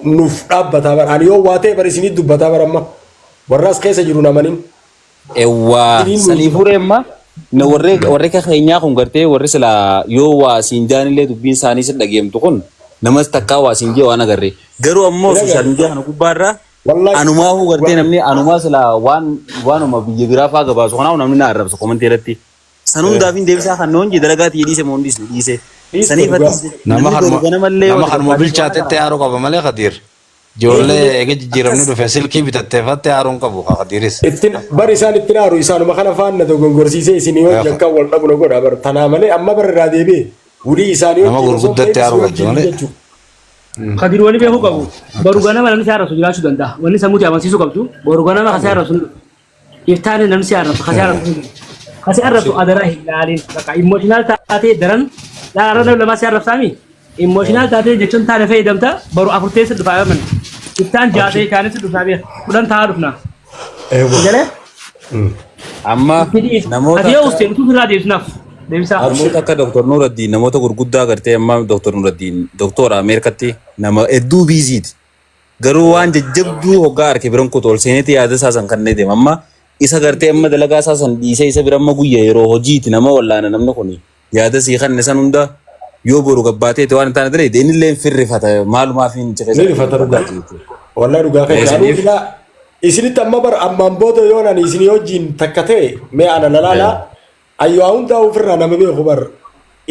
Nuuf dhaabbataa bara. Ani yoo waa ta'e bara isinii dubbataa bara amma. Warra as keessa jiru namanin. Ewwaa Isiniin nuuf saniifuu reemma na warri warri akka keenyaa kun gartee warri silaa yoo waa siin jaanillee dubbiin isaanii sin dhageemtu kun namas takkaa waa siin jee waan agarre. Garuu ammoo hin sooshaal agarre. miidiyaa kana gubbaarra Wallahi anumaafuu gartee wa namni anumaa silaa waan waanuma biyya biraa faa gabaasu kanaaf namni na arrabsa komantii irratti. San hundaaf hin deebisaa kan noon jee dalagaa tiyya dhiise moo hin dhiisne dhiise. Dhiiste Saniif dhugaa. ati Nama namni boru kanuma ganamallee nama yoo ati kanuma barbaadde waan bilchaatetti kana haaruu qaba malee Kadiir. Ijoollee Ijoollee eega jijjiiramni akkas dhufe silkii bitatteeffatte haaruu hin qabu Kadiiris. Ittin bar isaan ittin aaru isaanuma kana faanna dogongorsiisee isin yoo jakka wal dhabu na godha bar tanaa malee amma bar irraa deebi'e wulii isaanii Nama wajjin osoo hin ta'in gurguddatti isin haaruu qabdi wajjin malee. jechuudha. Kadir wani beekuu qabu. Boru Akkas. ganama namni si arrabsu jiraachuu danda'a. Wanni sammuutti amansiisuu qabdu. Boru ganama kan si arrabsu ni dhufa. Iftaani namni si arrabsu kan si arrabsu ni dhufa. Kan si arrabsu adaraa hin laalin. Bakka emotional taatee daran laala nama lamaa si arrabsaami. Emotional taatee jechuun taane fayyadamta boru afur teessi dhufaa yoo manna. Iftaan jaatee kaanis dhufaa beeka. 10 taa'aa dhufna. Eewwa. Galee? Amma Itti dhiisi. namoota Ati yoo akka uste utuu sirraa deebisnaaf. Deebisaa. Abshir. Namoota akka Dr. Nuraddiin namoota gurguddaa gartee amma Dr. Nuraddiin doktora Ameerikatti nama hedduu biiziiti. Garuu waan jajjabduu hoggaa arke biran kutu ol seeneeti yaada isaa san kannee deema. Amma isa gartee amma dalagaa isaa san dhiisee isa bira amma guyya yeroo hojiiti nama wallaana namni kun yaada sii kanne san hunda yoo boru gabbaateeti waan hin taane dalagde inni illee firrifata maalumaaf hin Ni keessa rifata dhugaa. jechuudha. Wallahi dhugaa keessa. Anuu Saniif ilaa isinitti amma bar ammaan booda yoon ani isinii wajjin takka ta'e mee ana lalaala Ani waa hundaa ofirraa nama beeku bar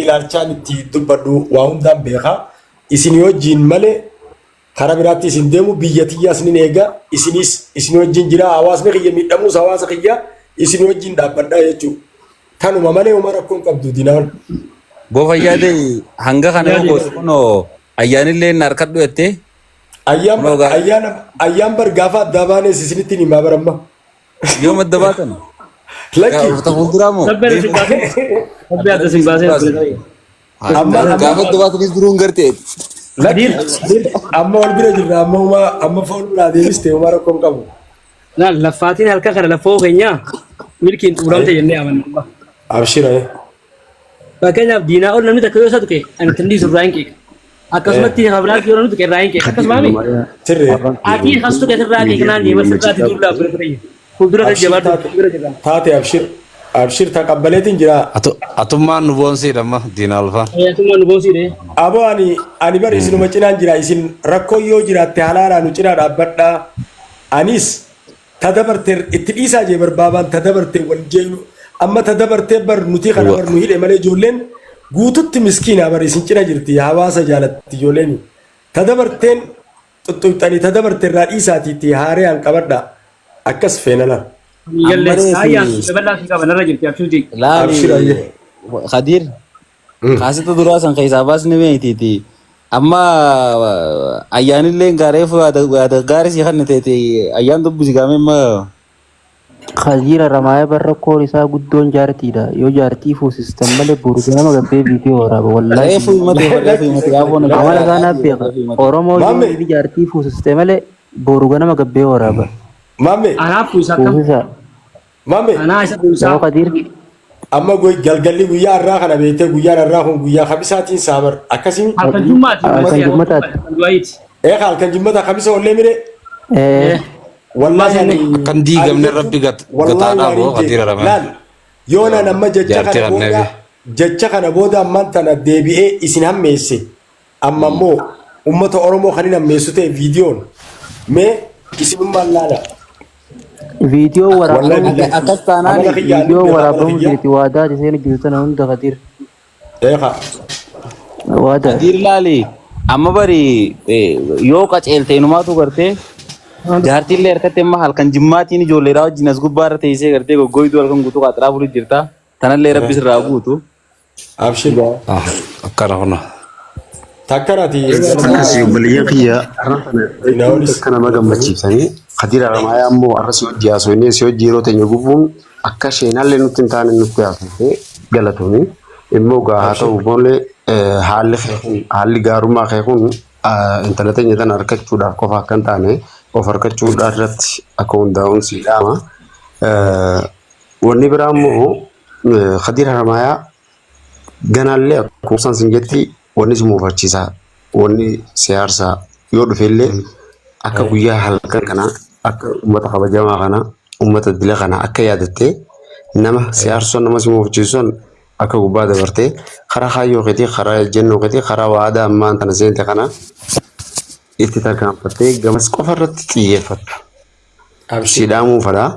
ilaalchaan itti dubbadhu waa hundaan beeka. Isin wajjin malee karaa biraatti isin deemu biyya tiyyaas nin eega isinis isin wajjin jira hawaasni kiyya miidhamuus hawaasa kiyya isin wajjin dhaabbadhaa jechuudha. Tanuma malee uma rakkoon qabdu dinaan. Boo fayyaade hanga kana yoo goote kunoo ayyaanillee na harkadhu jettee Ayyaan kunoo gaa ayyaan ayyaan bar gaafa addaa baanes isinitti himaa baramma. Yoo madda baatan. Lakki. Ta fuulduraa moo? Rabbi adda sin baasee. Rabbi adda sin baasee. Amma amma Gaafa adda baatanis duruun gartee. Lakki. Amma wal bira jirra amma uma amma foon irraa deebiste uma rakkoon qabu. Laal laffaatiin halkan kana laffoo keenya milkiin xumuramte jennee amanna. Abshira. Fakkeenyaaf diinaa ol namni takka yoo isa tuqe ani ittiin dhiisu irraa hin qeeqa. Akkasumatti kabiraas yoo namni tuqe irraa hin qeeqa. Akkasuma mi? Sirri. Ati kas tuqe sirraa qeeqnaan deema sirraatti duulaa bira ture. Fuuldura kan Abshir jabaadhu taate bira jirra. taate abshir. Abshir taqabbaleetiin jira. Atummaan nu boonsiidha amma diina alfaa. Ayyatummaa nu boonsiidhe. Aboo ani ani bar isinuma cinaan jira isin rakkoo yoo jiraatte halaalaa nu cinaa dhaabbadhaa. Anis Ta dabarte itti dhiisaa jee bar baabaan ta dabarte wal jeenu amma ta dabartee bar nuti kana bar nu hidhe malee ijoolleen guututti miskiinaa bar isin cina jirti hawaasa jaalatti ijoolleen ta dabarteen xuxxuxxanii ta dabarte irraa dhiisaatii itti haareyaan qabadha akkas feenala. Galle Ammalee ayyaan fi bal'aa fi qaba narra jirti abshir jee. laali Abshir ayyee. Khadiir kaasetta duraa san keessaa baasni meetiiti. Amma ayyaanillee gaareef yaada gaarii sii kan teete ayyaan dubbisi gaamee amma Khadiira Ramaaya bar rakkoon isaa guddoon jaartiidha. Yoo jaartii fuusistan malee boru ganama gabbee viidiyoo waraaba. Wallaahi reefu himate reefu himate gaafoo na amala isaa naaf beeka. reefu himate. Oromoo yoo Maamme inni jaartii fuusiste malee boru ganama gabbee waraaba. maamme Anaaf kuusaa akkam? Fuusisaa. Maame Anaa isa kuusaa. Yoo Khadiir amma galgalli guyyaa har'aa kana beektee guyyaan har'aa kun guyyaa kamisaatiin saabar akkasii Halkan jummaati. Halkan jummataati. Halkan du'aayiiti. eeka halkan jimmata kamisa ollee mire Eh, wallaahi ani Akkan diigamne ani rabbi wallaahi gataa waan dhaaboo hin jee Khadiira Ramaan. laal yoonaan amma jecha Jaartii kana booda kanneefi. jecha kana booda ammaan tana deebi'ee isin hammeesse Amma immoo uummata Oromoo kan hin hammeessu ta'e viidiyoon mee isinummaan laala. Viidiyoo Wallahi waraabamuu billahi. Akkas taanaan Amala kiyya ani viidiyoo beeka amala waraabamuu kiyya. jirti waadaa ati seenu jirtu tana hunda Kadir. Eeka. Waadaa. Kadir laali amma bari yoo qaceelte inumaatu gartee jaartiillee harkatti amma halkan jimmaatiin ijoolleedhaa wajjin as gubbaa irra teessee gartee goggooyduu halkan guutuu qaaxiraa bulu jirta. Tanallee rabbi sirraa guutu. Abshir. Ah, akkana kuna. Takkanati. Akkasii obboleeyyan kiyya har'a kana hedduu Naawulis. takka nama gammachiifsanii Khadiir Haramaayaa immoo har'a si hojii haasofnee si hojii yeroo teenya gubuun akka sheenallee nutti hin taane nutti haasofte galatoomi. Immoo gaa haa ta'u malee haalli kee kun haalli gaarummaa kee kun intala teenya tana argachuudhaaf qofa akka hin taane of argachuudhaa irratti akka hundaa'uun si dhaama. Wanni biraa immoo Khadiir Haramaayaa ganaallee akkuma isaan sin jetti wanni si muufachiisaa wanni si aarsaa Yoo dhufellee akka guyyaa halkan kanaa akka uummata kabajamaa kanaa uummata dila kanaa akka yaadattee nama si aarsuun nama si mufachiisuun akka gubbaa dabartee karaa kaayyoo keetii karaa ejjennoo keetii karaa waadaa ammaan tana seente kana itti tarkaanfattee gamas qofa irratti xiyyeeffattu. Si Abshir. dhaamuu fadhaa.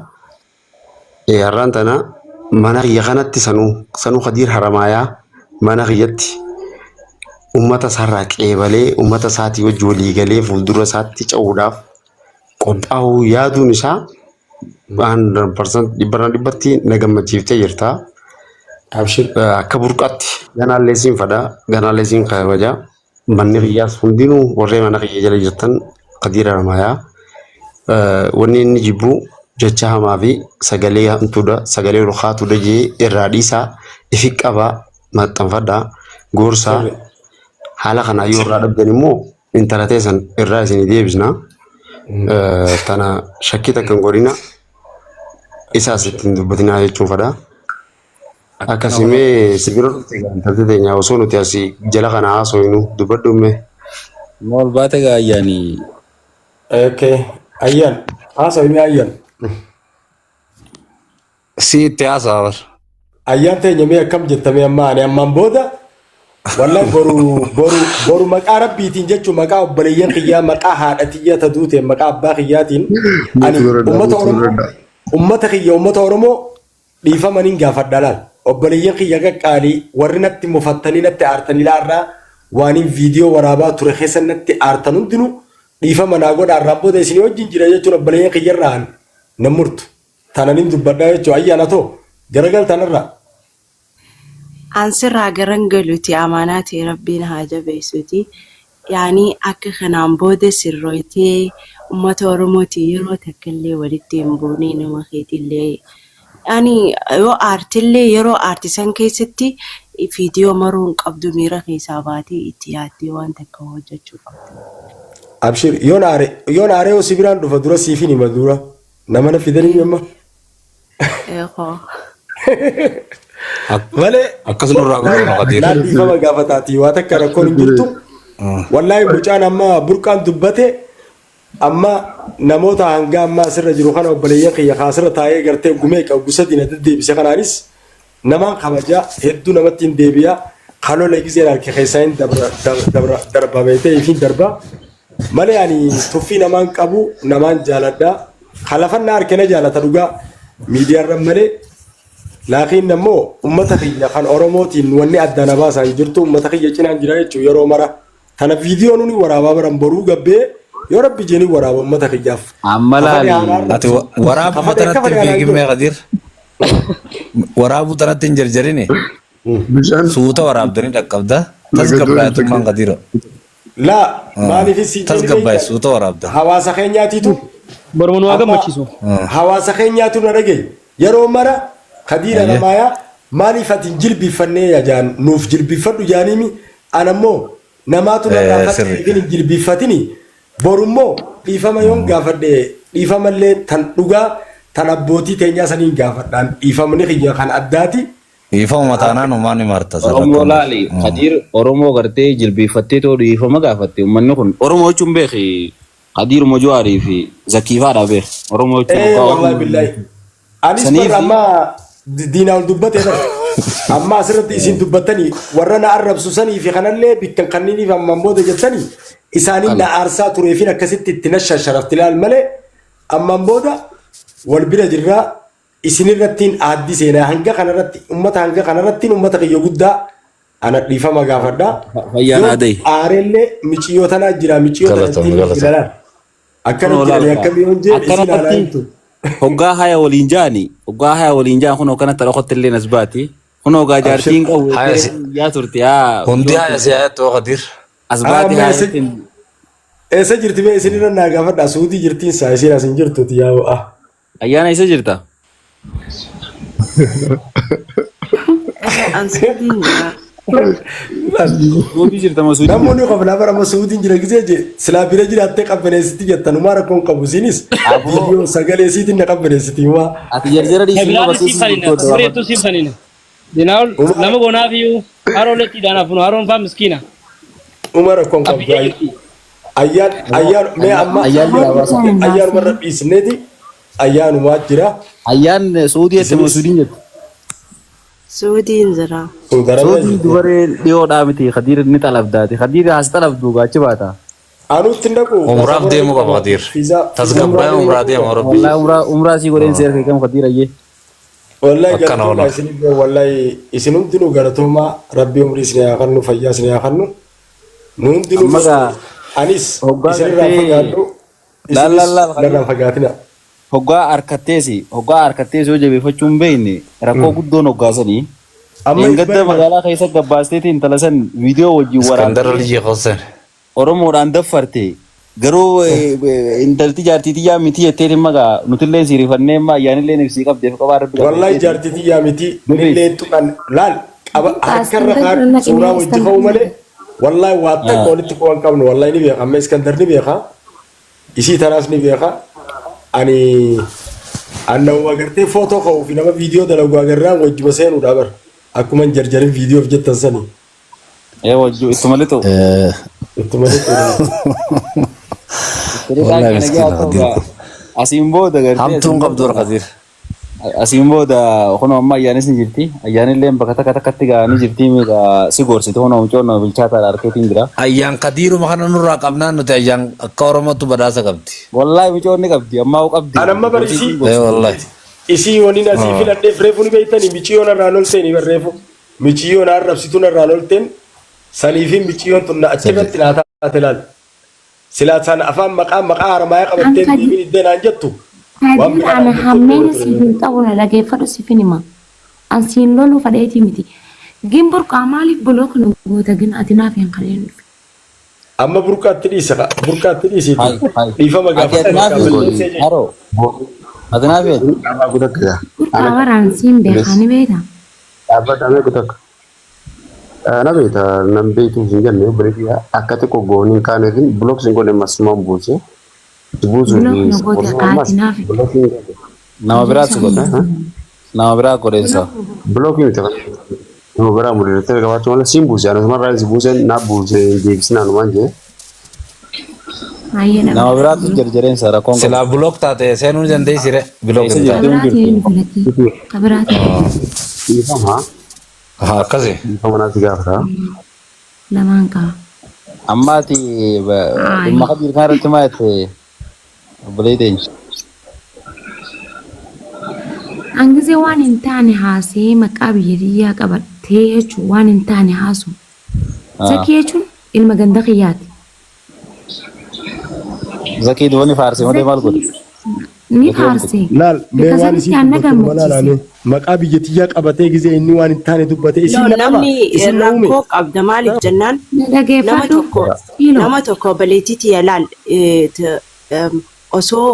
Har'aan tana mana kiyya kanatti sanuu sanuu Kadiir Haramaayaa mana kiyyatti uummata isaarraa qeebalee uummata isaatii wajji walii galee fuuldura isaatti ce'uudhaaf qophaa'uu yaaduun isaa 100% dhibbarraa dhibbatti na gammachiiftee jirta. Abshir. Akka burqaatti ganaallee siin fadhaa ganaallee siin kabajaa manni kiyyaas hundinuu warreen mana kiyya jala jirtan Kadiir Haramaayaa wanni inni jibbu jecha hamaa fi sagalee hamtuudha sagalee ol kaatuudha jee irraa dhiisaa ifi qabaa maxxanfadhaa gorsaa Sirri. haala kanaa yoo irraa dhabdan immoo intala teessan irraa isinii deebisna. Tana shakkii takka hin godhina isaas ittiin dubbatinaa jechuun fadha. Akkana Akkasimee si bira dhufte egaa intalti teenya osoo nuti asii jala kana haasofnu dubbadhu mee. Maal baate gaa ayyaanii. Okay. Ayyan. Haasawi mee ayyan. Si itti haasa'a bar. Ayyaan teenya mee akkam jettamee amma ani ammaan booda wallahi boru boru boru maqaa rabbiitiin jechuun maqaa obboleeyyan kiyyaa maqaa haadha tiyya ta duuteen maqaa abbaa kiyyaatiin ani Nuti godhadhaa, ummata nuti Oromoo godhadhaa. ummata kiyya ummata Oromoo dhiifama nin gaafadha laal obboleeyyan kiyya qaqqaalii warri natti mufattanii natti aartanii laarraa waaniin viidiyoo waraabaa ture keessa natti aartan hundinuu dhiifama naa godha arraan booda isinii wajjin jira jechuun obboleeyyan kiyyarraa nan murtu tana nin dubbadhaa jechuun ayyaana too garagal tanarraa. An sirraa garan galuti amaanaa tee rabbiin haa jabeessuti. Yaani akka kanaan booda sirrooytee ummata Oromootiin yeroo takkallee walitti hin buunee nama keetillee yaani yoo aartillee yeroo aarte san keessatti viidiyoo maruu hin qabdu miira keessaa baatee itti yaaddee waan takka hojjechuu qabda. Abshir yoon aare yoon aaree yoo si biraan dhufa dura siifin hima dura nama na fidanii amma. Eekoo. Malee Akkas nurraa godhama Kadiir. naan dhiifama gaafataati waa takka rakkoon hin jirtu. Wallaahi mucaan amma burqaan dubbate amma namoota hanga amma asirra jiru kana obboleeyyan kiyya kaasirra taa'ee gartee gumee qabu sadii na deddeebise kanaanis namaan kabajaa hedduu namatti hin deebi'a. Kalola gizeen harka keessaa hin darba beektee ifiin darba. Malee ani tuffii namaan qabu namaan jaaladha. Kalafannaa harkina jaalata dhugaa miidiyaarra malee. Laakiin ammoo uummata kiyya kan Oromootiin wanni adda na baasaa hin jirtu uummata kiyya cinaan jira jechuun yeroo mara. Tana viidiyoo nuni waraabaa baran boruu gabbee yoo rabbi jeeni waraaba uummata kiyyaaf. Amma Kafadhe laali. haaraan Ati waraabuma kafadhe tanatti kafadhe hin haaraan fiigin jiru. mee Kadiir. Waraabuu tanatti hin jarjarini. Bishaan Suuta waraabdanii dhaqqabda. laga Tasgabbaa'e doonii atummaan takka. Kadiiro. Laa maaliif si jeeni Tasgabbaa'e beektaa suuta waraabda. hawaasa keenyaatiitu Boruma nu haa amma gammachiisu. hawaasa keenyaatu na dhagaye yeroo mara Kadiir Ayyee. Haramaayaa maaliif ati hin jilbiiffannee yaa jaan nuuf jilbiiffadhu jaaniimi anammoo namaatu narraa Sirri. fadhe hin jilbiiffatini borummoo dhiifama yoon gaafadhe dhiifamallee tan dhugaa tan abbootii teenyaa saniin gaafadhaan dhiifamni kiyya kan addaati. Dhiifama mataanaan uumaan ni marta Oromoo sarara laali Kadiir Oromoo gartee jilbeeffattee too dhiifama gaafatte uummanni kun Oromoo jechuun beeki Kadiir Mojuwaarii fi Zakkiifaadha beeki Oromoo jechuun Ee hoggaa wallahi Oromoo billahi. Anis saniif barra amma diinaa ol dubbatee bara. Amma asirratti isin dubbattanii warra na arrabsu sanii fi kanallee bikkan kanniniif ammaan booda jettanii isaaniin na aarsaa tureefin akkasitti itti na shasharafti ilaal malee ammaan booda wal bira jirraa isinirrattiin aaddi seenaa hanga kanarratti ummata hanga kanarrattiin ummata kiyya guddaa ana dhiifama gaafadha. Fayyaan Yoo aaday. aareellee miciyyoo tanaa jira miciyyoo tana Galatoomi ittiin galatoomi. ilalaan. Akkana Kunoo jedhanii laal akkamii yoon jeen isin alaa akkanatti himtu. hoggaa haya waliin jaani hoggaa haya waliin jaan kunoo kanatti dhokotti illee as baati kunoo gaa Abshir. jaartiin qabu Haya si yaa turte yaa hundi haya si haya too Kadiir. as baati Amma haya eessa eessa jirti bee isinirra naa gaafadha suutii jirtiin saa isin as hin jirtuti yaa ah. ayyaana isa jirta. An suutiin jira. Suutii jirta moo suutii jirta? Namoonni qofa bara amma suutiin jira gisee je silaa bira jiraattee qabbaneessiti jettan umaa rakkoon qabu isinis Aboo viidiyoo sagalee siitiin na qabbaneessiti umaa ati jarjara dhiisii nama Kabiraan siif barsiisuu kanina. gurguddaa Bareedduu siif kanina. Dinaawul umaa nama goonaaf iyyuu haroo leetti daanaaf haroon faa miskiina. umaa rakkoon qabdu Abbiyyee ayi. jirti. Ayyaan ayyaan mee amma Ayyaan biraa baasa. ayyaanumarra dhiisneeti ayyaanumaa jira. Ayyaan Suudii jettee moo Suudiin jette? Suudiin jira. Suudarabee Suudiin jirti. dubaree dhiyoodhaa miti Khadiir ni xalabdaati. Khadiir has xalabdu gaachi baata. Anuutti hin dhaqu. Umraaf deemuu qaba Khadiir. Fiizaa Tasgabbaa'ee umraa deema Rabbi. Wallahi umraa umraa sii godheen seera kam Khadiir ayyee. Wallahi Akkana galatoomaa oola. isin wallahi isin hundinuu galatoomaa rabbi umrii isin haa kennu fayyaa isin haa kennu. Nu hundinuu Amma gaa anis hoggaa isinirraa gartee fagaadhu laal isinis laal laal Khadiir. narraa fagaatina. Hoggaa harkatteesi yoo jabeeffachuu hin beekne rakkoo guddoon hoggaasanii. Amma Dheengadda isbari magaalaa keessa gabbaasteeti intala san viidiyoo wajjin Iskandar waraabdee Aliyyi Hossein. Oromoodhaan daffarte garuu intalti jaartii tiyyaa miti jetteetiin magaa nutillee siirifannee amma ayyaanillee ibsii qabdeef qabaa rabbi wallahi qabdeetteeti. jaartii tiyyaa miti Dubees. nillee tuqan laal qaba harkarra Iskandar kaan naqimee suuraa wajji Iskandar ka'u malee wallahi waa takka walitti quban qabnu wallahi ni beeka amma Iskandar ni beeka isii tanaas ni beeka ani annawuma agartee footoo ka'uu fi nama viidiyoo dalagu agarraan wajjuma seenuudha bar akkuma hin jarjarin viidiyoof jettan sanii Ee wajju ittuma lixu. ittuma lixuudha. Itti lixaan Wallahi kana miskiina gaa ta'u Khadiir gaa kun. asiin booda gartee Hamtuun asiin qabdu booda warra Khadiir. asiin booda kunoo amma ayyaanis ni jirti ayyaanillee bakka takka takkatti gaa ni jirti miidha si gorsite kunoo mucoon nama bilchaataadha harkeetiin jira. Ayyaan Khadiiruma kana nurraa qabnaan nuti ayyaan akka Oromootti badhaasa qabdi. Wallahi mucoon ni qabdi ammaa hoo qabdi An amma bar gorsiitiin isii Eh gorsite. wallahi. isii waniin asii filadheef reefu ni beektanii miciyyoon irraan ol seeni bar reefu miciyyoon arrabsituun irraan ol teen saniifi miciyyoon tun achirratti naa taate laal. Silaa san afaan maqaa maqaa haramaaya An qabattee Khadiir deebiin iddee naan jettu waan Khadiir biraa ana naan jettu hammeenya ture. siif hin qabu na dhageeffadhu siifin hima. An siin loluu fadheetii miti. Gin burqaa maaliif block nu goota gin ati naaf hin kadheen dhufe. Amma burqaatti dhiisa burqaatti dhiisiiti Hai hai. dhiifama Ati ati gaafadha naaf maqaa himi balleessee jechuudha. haroo ati naaf himi. Dhaabaa gutakka. Burqaa baraan siin beekaa ni beektaa? Dhaabbata gutakka. Na beekta nan beektuuf hin jenne obboleettii akka xiqqoo gooniin kaaneefin block sin godhe masumaan buuse. Buusuu Block fi nu goote ammas ati naaf block hin godhe. Nama biraatu godhe. Nama biraa godheensa. Block miti nama biraa mudateera qabaachuu malee siin buuse anasumarraa si buuse naa buuse deebisinaa numaan jee. Baay'ee Nama nama biraatu jarjareensa rakkoon qabu. Silaa block taate seenuu ni dandeessi re. Block Keessa hin taane. jirti hin Kabiraatiin jirtu. hin filatti. Kabiraatiin Dhiifama Haa akkasi. dhiifama naatti gaafata. lamaan qaba. Amma ati dhimma Khadiir kana irratti maa jette obboleettii teenya? Hangisee waan hin taane haasee maqaa biyya biyyaa qabattee jechuun waan hin taane haasu. Zakii jechuun ilma ganda kiyyaati. Zakii duwwani faarsee malee maal godhe? Ni faarsee. Laal mee Bika waan sanitti isiin aan na dubbattu mana gammachiise. laalee maqaa biyya tiyyaa qabatee gizee inni waan hin taane dubbate No, isin na qaba namni isin na uume. rakkoo qabda maaliif jennaan Na nama dhageeffadhu. tokko Fiiloo. nama tokko obboleettii tiyya laal osoo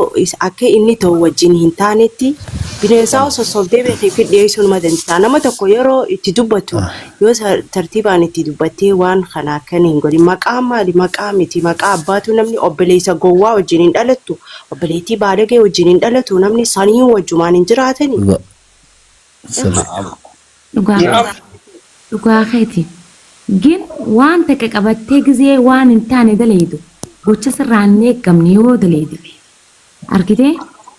akka inni ta'u wajjin hin taanetti bineensaa osoo sobdee beekee fi dhiyeessuu nama dandeessa. Nama tokko yeroo itti dubbatu yoo tartiibaan itti dubbattee waan kana akkana hin godhin maqaa maali maqaa miti maqaa abbaatu namni obboleessa gowwaa wajjin hin dhalattu obboleettii baalagee wajjin hin dhalatu namni sanii wajjumaan hin jiraatani. Dhugaa dhugaa keeti. Gin waan takka qabattee gizee waan hin taane daleedu gocha sirraa hin eeggamne yoo daleedu argitee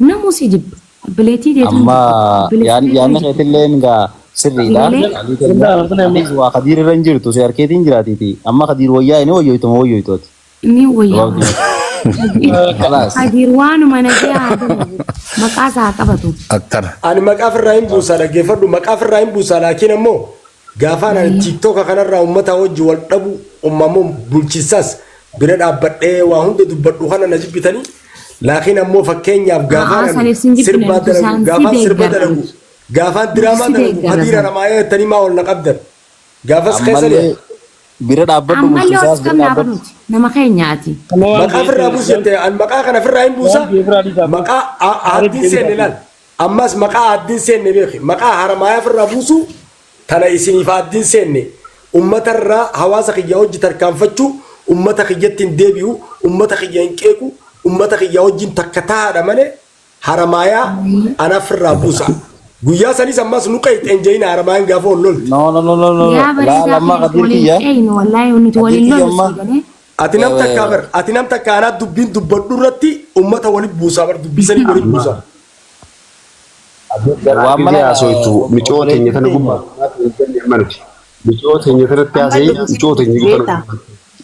namuu si jibba. Obboleettii teetu Amma jibba. Obboleessa yaadni teetu jibba. keetillee egaa sirriidha. Galee Anis waa Khadiir irra hin jirtu si harkeetiin jiraatiiti. Amma Khadiir wayyaa inni wayyoytuma wayyoytooti. ni wayyaa. Kalaas. Khadiir waanuma nagee haa dalagu maqaa isaa haa qabatu. Akkana. Ani maqaa firraa hin buusaa dhaggeeffadhu maqaa firraa hin buusaa laakiin ammoo gaafaan ani tiiktoka kanarraa uummata wajji wal dhabu uummamoo bulchisaas bira dhaabbadhee waa hunda dubbadhu kana na jibbitanii laakiin ammoo fakkeenyaaf gaafaan Haa ani saniif sin jibbine sirbaa nuti dalagu isaan si gaafaan sirba deeggarra dalagu nuti. gaafaan Nuti diraamaa si dalagu deeggarra Khadiira sana. Ramaayaa jettanii maa ol na qabdan gaafas keessanii Ammallee bira dhaabbadhu Ammallee bulchisaas ol bira qabnaa dhaabbadhu. banuuti nama keenyaati. maqaa firraa buusu jette an maqaa kana firraa hin buusa maqaa aaddiin seenne laal ammas maqaa aaddiin seenne beeki maqaa haramaayaa firraa buusu tana isiniif aaddiin seenne ummatarraa hawaasa kiyya hojii tarkaanfachuu ummata kiyyatti hin deebi'u ummata kiyya hin qeequ ummata kiyya wajjin takka taa'aadha malee haramaayaa anaaf firraa buusa guyyaa sanis ammas nu qeexeen jeyina haramaayaan gaafa ol lolti No no no no no. Yaa Laa bareedaa lammaa keenya Khadiir waliin kiyya. qeeynu wallaahi nuti Khadiir waliin kiyya lollu amma sii galee. Ati nam takkaa bar ati nam takka anaa dubbiin dubbadhu irratti ummata walitti buusaa bar dubbisanii walitti buusaa. Waan Gisee mana haasoftu micoo teenya tana gubbaa manuti. Micoo teenya tanatti haasa'ii micoo teenya Beeta. tana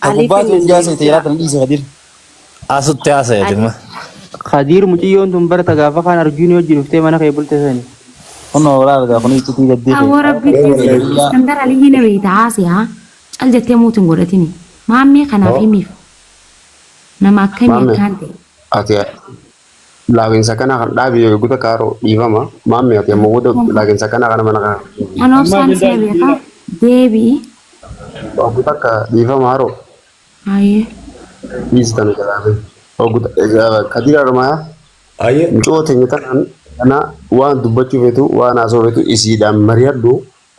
Ta Aliif gubbaa hin hin jaasee jira. ta'e tan dhiise Kadir. Asutti haasa'e dhimma. Khadiir mucayyoon tun barata gaafa kaan arjuun hojii dhuftee mana kee bulte sani. Kun horaa argaa kun iccitii gaddee Awwa rabbitti Iskandar Aliyyi na beeyta haasee cal jettee muutu hin godhatini. Maammee kanaaf himiif. Nama akkamii Maammee. akkaan ta'e. Ati laafinsa kana kan dhaabi eegguta kaaroo dhiifama. Maammee ati ammoo booda laafinsa kana kana mana kana. Ana obsaan si beekaa deebi'i. Ogguu takka dhiifama haroo Ayyee. dhiistan jalaabe. Ogguu Kadir Haramayaa Ayyee. micoo teenya tanaan kana waan dubbachuu feetu waan haasoo feetu isiidhaan mari'adhu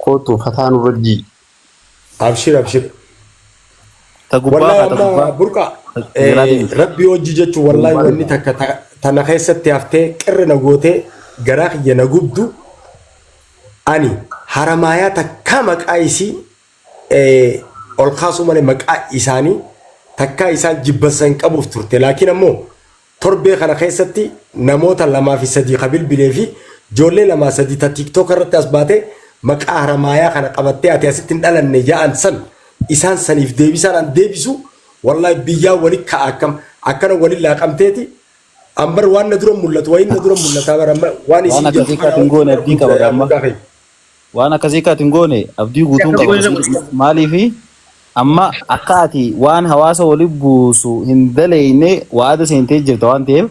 kootu fataa nurra jii. Abshir abshir. Ta gubbaa Wallahi haa ta amma gubbaa. burqa Jalaa deemte. rabbi hojii jechuun wallahi wanni takka tana keessatti haftee qirri na gootee garaa kiyya na gubdu ani Haramaayaa takkaa maqaa isii ol kaasuu malee maqaa isaanii takkaa isaan jibbansa hin qabuuf turte laakiin ammoo torbee kana keessatti namoota lamaa fi sadii ka bilbilee fi ijoollee lamaa sadii ta TikTok irratti as baatee maqaa Haramaayaa kana qabattee ati asitti hin dhalanne ja'an san isaan saniif deebisaan an deebisu wallahi biyyaa wali ka'a akkam akkana wali laaqamteeti ambar waan na dura mul'atu wayin na dura mul'ataa bara amma waan Waan isii akkasii kaati hin goone abdiin qaba amma. Waan akkasii kaati hin goone abdii guutuun qaba. Maaliifi amma akka ati waan hawaasa wali buusu hin daleeyne waada seentee jirta waan ta'eef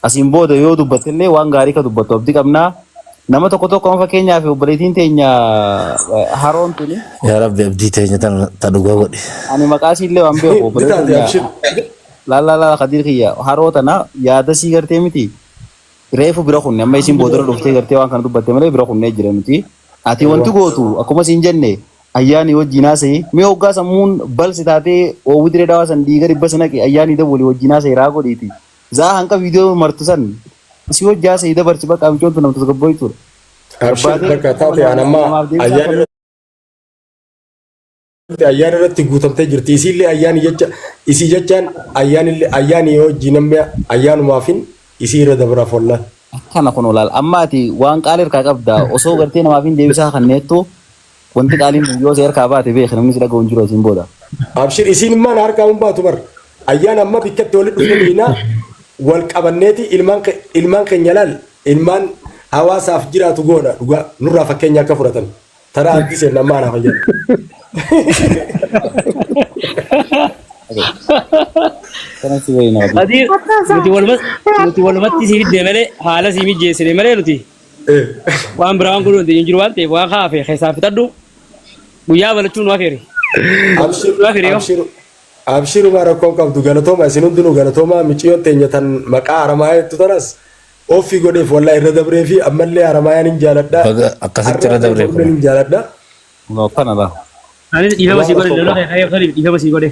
asiin booda yoo dubbattellee waan gaarii ka dubbattu abdii qabnaa. Nama tokko tokko amma fakkeenyaaf obboleettiin teenya haroon tuni Yaa Rabbi abdii teenya tana ta dhugaa godhi. ani maqaa isiillee waan beeku Ni obboleettiin taate teenya abshir. laal laal laal Kadiir kiyya haroo tana yaada sii gartee miti reefu bira kunne amma isiin boodara dhuftee gartee waan kana dubbatte malee bira kunnee jira miti. Ati wanti gootu akkuma siin jenne ayyaanii wajjin haasa'ii mee hoggaa sammuun balsi taatee oowwi diree dhawaa san dhiiga dhibba sanaqi ayyaanii dabali wajjin haasa'ii raa godhiiti. Zaa hanqa viidiyoo martu san si wajji haasa'ii dabarsi bakka micoon tun namtu tasgabboytuudha. Abshir Barbaadee bakka taate an amma namaaf deebisaa ayyaana irratti ayyaana irratti guutamtee jirti. Isiillee ayyaani jecha isii jechaan ayyaanillee ayyaani yoo hojii namni ayyaanumaafin isii irra dabraaf wallah. Akkana kun olaal amma ati waan qaalii harkaa qabda osoo gartee namaaf hin deebisaa kanneettu wanti qaaliin kun yoo si harkaa baate beeki namni si dhaga'u hin jiru asiin booda. Abshir isiin immaan harkaa hin baatu bar. Ayyaana amma bikkatti walitti dhufne beeknaa wal qabanneeti ilmaan ilmaan keenya laal ilmaan hawaasaaf jiraatu goona dhugaa nurraa fakkeenya akka fudhatan. Taraa abdii seenna amma anaaf ayyaana. Kana si wayii nama. Kadir nuti waluma nuti walumatti siif iddee malee haala sii mijeessine malee nuti waan biraa waan godhu hin jiru waan ta'eef waan haafe keessaa fixadhu guyyaa balachuun nu hafeeri. Abshir Nu hafeeri yoo. abshir abshiruma rakkoon qabdu galatooma isin hundinuu galatooma miciyyoon teenya tan maqaa Haramaayaa jettu tanas Offi godheef wallahi irra dabree fi ammallee Haramaayaan hin jaaladha. Baga akkasitti irra Har'allee dabree borullee kun. hin jaaladha. Kunoo akkana laa. Anis dhiifama Homaa sii godhe rakkoon lola qabdu. kee ka'ee dhiifama sii godhe.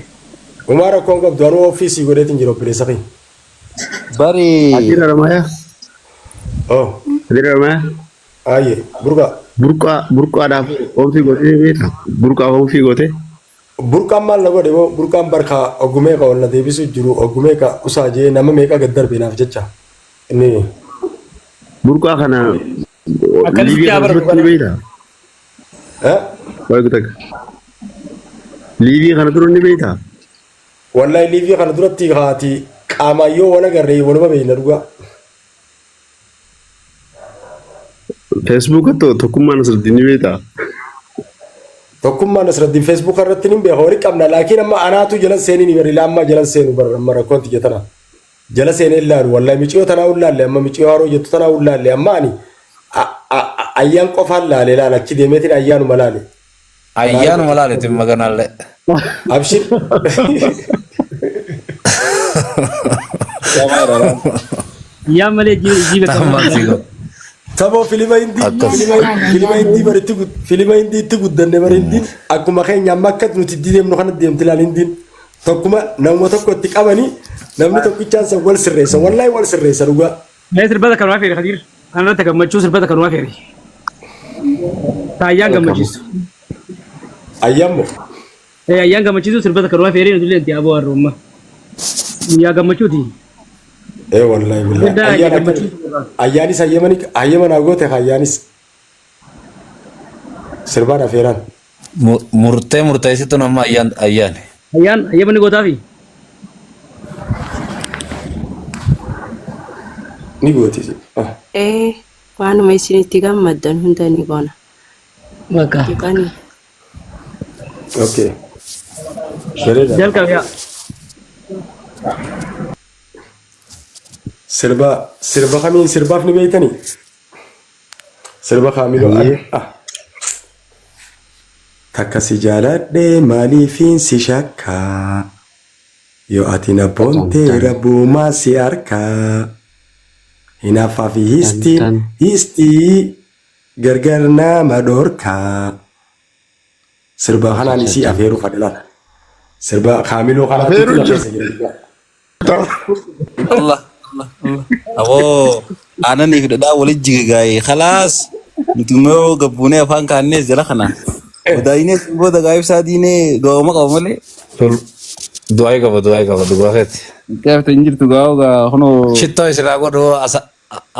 Homaa rakkoon qabdu anuu offii sii godheetiin jira obboleessa kiyya. Bari Kadir Haramayaa. Oh Kadir Haramayaa. ayyee burqaa. Burqaa burqaadhaaf oomfii gootee beekta. Burqaaf oomfii gootee. Burqaan maal na godhe moo burqaan barka ogumee ka ol na deebisuu jiru ogumee ka usaa jee nama meeqa gad darbe naaf jecha. Inni Burqaa kana Akkasitti liivii haa kana baratu duratti ni kana. beektaa? eh? Waa takka. Liivii kana dura ni beektaa? Wallahi liivii kana duratti haati qaamaan yoo wal agarre waluma beekna dhugaa. Feesbuuka tokkummaa Nasruddin ni beektaa? Tokkummaa Nasruddin Feesbuuka irratti ni beeka wali qabna laakiin amma anaatu jalan seenii ni bari amma jalan seenu bar amma rakkoon tiyya tana. Jala seenee hin laalu wallahi miciyoo tanaa hin laalle amma miciyoo haroo jettu tanaa hin laalle amma ani ayyaan qofaan laale laala achi deemeetiin ayyaanuma laale. Ayyaanuma laaletti maganallee. Abshir. Yaa malee jiibe Tammaan si godhe. Saboo filima hindii Akkas. filima filima hindii baritti filima hindii itti guddanne bara hindiin akkuma keenya amma akka nuti itti deemnu kana deemti laal hindiin tokkuma namuma tokko itti qabanii namni tokkichaan san wal sirreessa wallahi wal sirreessa dhugaa. Mee sirbata kanuma feeri Kadiir. Kanarratti gammachuu sirbata kanuma feeri. Taayyaan gammachiisu. Ayyaammo. Ayyaan gammachiisu sirba takka duraa feeree nuti illee aboo har'umma. Guyyaa gammachuuti. Ee wallahi billahi. Guddaa Ayyaan akka gammachiisu. ayyaanis hayyamani hayyama naa goote ayyaanis sirbaan afeeraan. Murtee murteessitu nama ayyaan ayyaane. Ayyaan hayyama ni gootaafi. Ni gooti. Ee waanuma isin itti gammaddan hunda ni goona. Bakka. Tuqanii. Okay. Bareeda. Jalqabe yaa. Sirba sirba kamiin sirbaaf ni beektanii? Sirba kaamiloo. Ah. Takka si jaaladhe maaliifiin si shakkaa? Yoo ati na boontee rabbumaa si harkaa. Hinaaffaa fi histiin histii gargar nama dhorkaa. Sirba kanaan isii afeeruu fadhilaan. Sirba kaamiloo kanaatu Afeeruu na keessa jira. Allah Allah Allah. Aboo aananii fi dhadhaa walitti jige gaa'ee khalaas nuti immoo gabbuunee afaan kaannees jala kana. Odaayinee booda gaa'ib isaa diinee du'aama qaba malee. Du'aa qaba du'aa qaba dhugaa keeti. Gaafte hin jirtu gaa'oo gaa kunoo. Shittoo isinaa godhu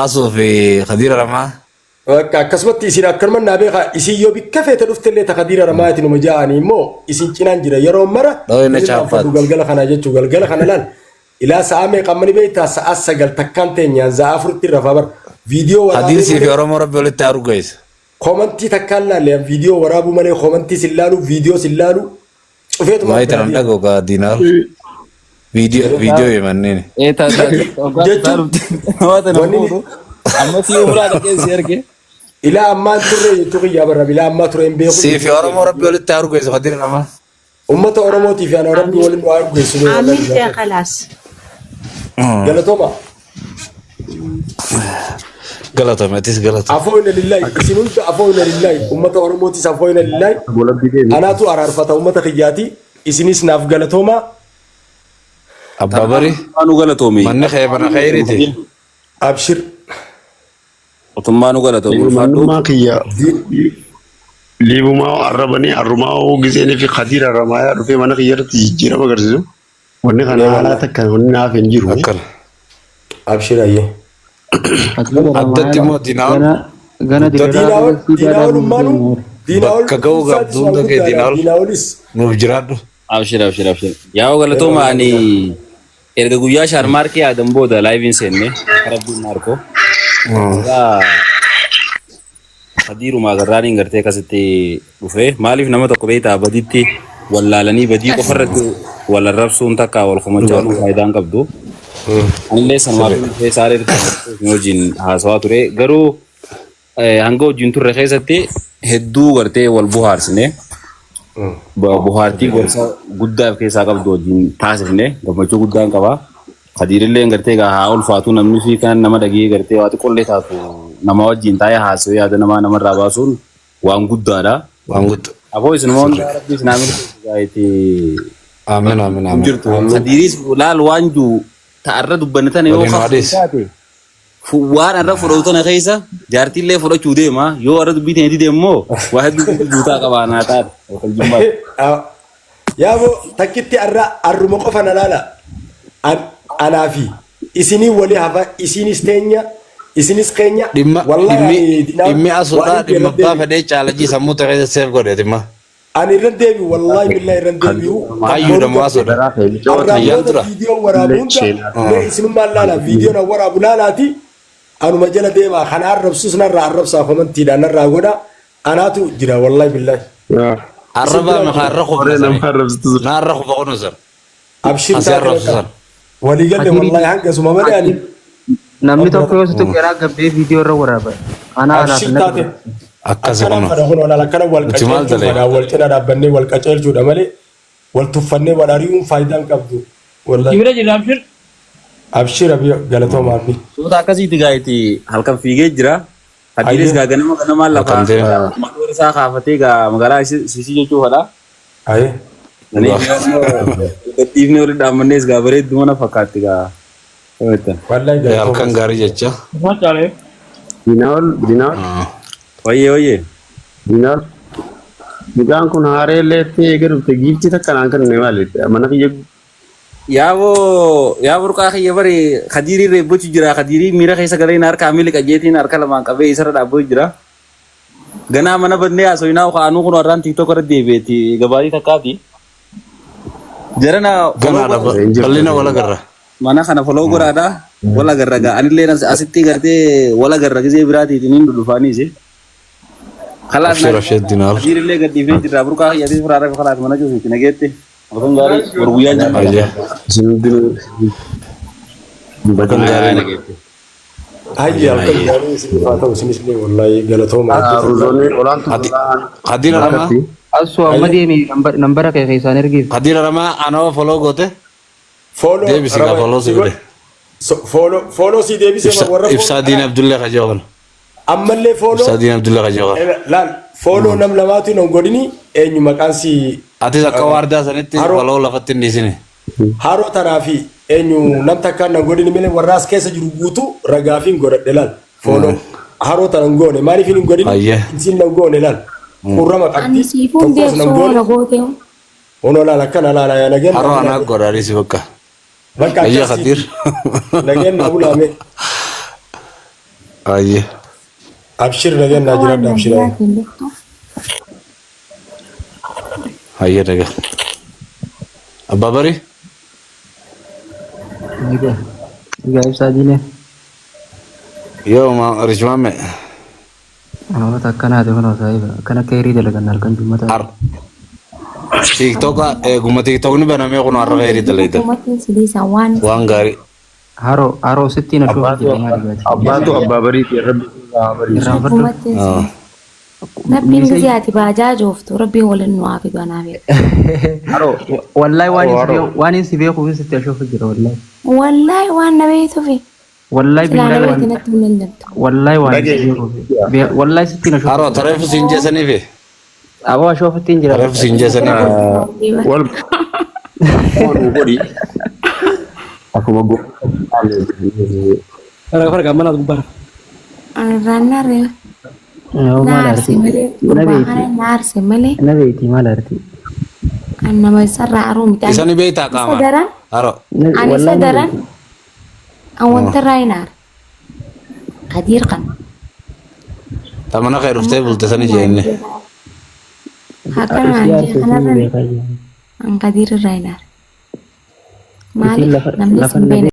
asuu fi Khadiira Ramaa. Bakka akkasumatti isin akkanuma naa beekaa isin yoo bikka feete dhuftellee ta Khadiira Ramaatiin numa ja'anii immoo isin cinaan jira yeroo mara Dhooyina isin irraanfadhu chaappaatti. galgala kana jechuu galgala kana laal ilaa sa'a meeqa ammani beektaa sa'a 9 takkaan teenyaan sa'a 4tti rafaa bara viidiyoo Khadiir waraabee sii fi malee Oromoo Rabbi walitti haa urgeessu. koomantii takkaan laalle viidiyoo waraabuu malee koomantii sin laalu viidiyoo sin laalu cufeetuma Waa'ee biraa tanan deema. dhagoo gaa diinaar. Viidiyoo viidiyoo himanneen. Ee taa taa hoggaa Jechuun waa tana wanni fuudhu amma si umuraa dhaqee si arge. ilaa ammaan turre jechuu kiyyaa barra ilaa ammaa ture hin beeku Sii fi Oromoo Rabbi walitti haa urgeessu Khadiir Ramaa. Ummata Oromootii fi ana Rabbi waliin waa urgeessu mee wallahi Amiin dhugaa ta'e keeti. khalaas. Galatooma. Galatame atis galatame. Afooyna lillahi isin hunda afooyna lillahi ummata Oromootis afooyna lillahi Golabbii deemi. anaatu araarfata ummata kiyyaati isinis naaf galatooma. Abbaa bari Mootummaa nu galatoomi. manni kee mana khayriiti. Abshir. Mootummaa nu galatoomi ulfaadhu. Mannummaa kiyya liibumaa arrabanii arrumaa giseenii fi Khadiira Ramaayaa dhufee mana kiyya irratti jijjiirama agarsiisu. Wanni kana Ee haalaa wallahi. takka wanni naaf hin jiru. Akkana. Abshir ayyee. Khadiira Addatti Ramaaya immoo diinaa'ol gana gana guddadhu. direeraa Diinaa'ol siidhaadhaan diinaa'ol nuuf ummaanu deemu. diinaa'ol Bakka ga'uu dhufuun qabdu isaatis waan hunda kee guddaadha diinaa'ol diinaa'olis. nuuf jiraadhu. Abshir abshir abshir. Yaa'oo galatooma Ee ani wallahi. erga guyyaa shaarmaarkii aadan booda laayiviin seenne rabbiin maarkoo. Egaa Khadiirumaa garraaniin gartee akkasitti dhufee maaliif nama tokko beektaa baditti wallaalanii badii qofa irratti wal arrabsuun takka wal komachaa ooluun faayidaa hin qabdu. Anillee sanumaaf dhufee saalee wajjin haasawaa ture garuu hanga wajjin turre keessatti hedduu gartee wal bohaarsine bohaartii gorsa guddaa of keessaa qabdu wajjin taasifne gammachuu guddaan qaba. Khadiirillee gartee egaa haa ulfaatu namni fi kan nama dhagee gartee waa xiqqoollee taatu nama wajjin taa'ee haasawee yaada namaa namarraa baasuun waan guddaadha. Waan guddaa. Aboo isinuma hundaa rabbi isin haa milkeessu gaa'eeti Amiin amiin amiin. jirtu. Khadiiris laal waan jiru ta'arra dubbanne tana yoo Waliin kaftu waadhees. taate waan arra fudhatu tana keessa jaartiillee fudhachuu deema yoo arra dubbii ta'e dide immoo waa hedduu guutaa qabaa naa taate. Yaaboo takkitti arra arruma qofa na laala. Anaa fi isinii walii hafa isinis teenya isinis keenya Dhimma wallahi dhimmi ani dinaa dhimmi waan asuudhaa inni dhimma irra abbaa deebi'u. fedhee caalajii sammuu ta'e keessa seef godhe dhimma. Ani irra deebi'u wallahi billahi irra deebi'u. Hayyuudha moo asuudha. Arraan Ayyaan booda dura. viidiyoo waraabu hunda mee isinummaan laala viidiyoon an waraabu laalaati anuma jala deemaa kana arrabsus narraa arrabsaa komantiidhaan narraa godha anaatu jira wallahi billahi. Isin Arrabaa biraa mi jira. harra kufna Warreen sani. nama arrabsitu Na harra kufa kunu sar. Abshir Asi taate arrabsu bakka san. walii galle Khadiiri wallahi hangasuma malee ani namni tokko yoo si tuqeeraa gabbee viidiyoo irra waraaba. Anaa anaaf Abshir natti taate godha. Akkasi akkanaan kunu. fadha kun walaal akkana wal Nuti maal qaceelchuu dalee? fadha wal cina dhaabbannee wal qaceelchuudha malee wal tuffannee wal ari'uun faayidaa hin qabdu wallahi. Sibira jira abshir. Abshir abi galatooma abbi. Suuta akkasiiti gaa'eeti halkan fiigee jira. Khadiiris Ayyee. gaa ganama ganamaan lafa Halkan deema. matoora isaa kaafatee gaa magaalaa sisii jechuu fadha. Ayyee. Gadhiifnee walitti dhaabbannees gaa bareeddu mana fakkaatti gaa. Wallahi galatooma. Halkan gaarii jecha. Macaalee. Dinaol, Dinaol, Wayyee wayyee. Dinaol. Mucaan kun haaree illee itti eega dhufte giiftii takka naan kennine maali? Mana kiyya Yaaboo yaa burqaa kiyya bari Kadiirii reebbochu jira. Kadiirii miira keessa galee harka miili qajeetiin harka lamaan qabee isarra dhaabbachuu jira. Ganaa mana bannee haasofnaa kaanuu kun har'aan TikTok irra deebi'eeti gabaatii takkaati. Jarana follow Ganaadha godha. hin jirtu. bal'ina wal agarra. Mana kana follow godhaadha. Wal agarra gaa. Anillee asitti gartee wal agarra gizee biraatiitiin hin dhudhufaaniis. Kalaas Abshir abshir dinaar. Kadiirillee gad dhiifnee jirra. Burqaa kiyyaatiif firaa rafe kalaas mana cufiiti nageetti. Halkan gaarii bor guyyaa jimmaa. Ayya. Isin hundinuu hin Halkan badin. gaarii. Nageetti. Hayyi halkan gaarii isiniif haa ta'u isinis illee wallahi galatooma hedduu takka. Ruzoonni olaantu Kadiir Aramaa. harkatti. Asuu amma deemi nambara kee keessaan ergiif. Kadiir Aramaa anoo follow goote. Follow Deebisi kaa follow si godhe. Follow follow si deebisee warra Ibsaa Diin Abdullee kajoo kana. Ammallee follow Ibsaa Diin Abdullee kajoo kana. Laal follow nam lamaatu hin godhini eenyu maqaan si Atis akka waardaa sanitti Haroo follow lafatti hin dhiisini. Haroo tanaa fi eenyu nam takkaan nan godhini malee warra as keessa jiru guutuu ragaa fi hin godhadhe laal. Follow haroo tana hin goone maaliif hin godhini Ayyee. isin nan goone laal. Qurrama Ani qabdi siifuun tokkos nan deebisuu goone na goote. Onoo laal akkana laala yaa nageen Haroo anaa godhaadhisi bakka. Bakka Ayyee akkasiiti. Kadiir. Nageen na bulaame. Ayyee. Abshir nageen naa Akka waan jiraadha abshir. nagayaatiin dhuftu. Ayyee nagaa. Abbaa barii. Egaa egaa ibsaa diinee. Yoo ma Richmaame. Namoota akkanaati kun saahiba akkana akka hirii dalagan halkan jummataa. Har. TikTok eeguma TikTokni banamee kun har'a heerii dalaydan. Uummatni sidiisa waan Waan gaarii. Haroo haroo sitti na shuufa Abbaatu jedhee maali gaati. abbaatu abbaa bariiti rabbi haa bariisu. Irraanfadhu. uummatni sidiisa. Rabbiin gisee ati baajaa jooftu rabbiin waliin nu haa fidu anaaf. Haroo Wallahi waan haroo hin si haroo. beeku waan hin si beekuuf sitti ashuufa jira wallahi. Wallaahi waan na beektuufi. Wallahi Silaa na billahi beekte waan natti hin dandamtu. wallahi waan hin si Dhagee. beekuuf wallahi sitti na shuufa Haroo jira. tareefu siin jeesaniifi. Aboo ashuufattiin jira Tareefu bakka. siin jeesaniifi. Wal nu godhi. Akkuma godhu. Farga farga mana gubbaa. Irraan narree Yoo na maal aarse arti? malee Na gurbaa beekti. kana na aarse malee Na beekti maal arti? an nama isarraa aruu miti. Isa ni beektaa Isa qaamaan. daran Haroo. ani isa Wallahi na daran beekti. an wanta irraa hin aare. Kadiir kana. Tamana kee Amma dhuftee bulte sani akkanuma jeenne. akkanuma Isii jee aarse kanarra siin beekaa jiru. an Kadiir irraa hin aare. Isiin Maaliif lafa namni lafa sin na beekne.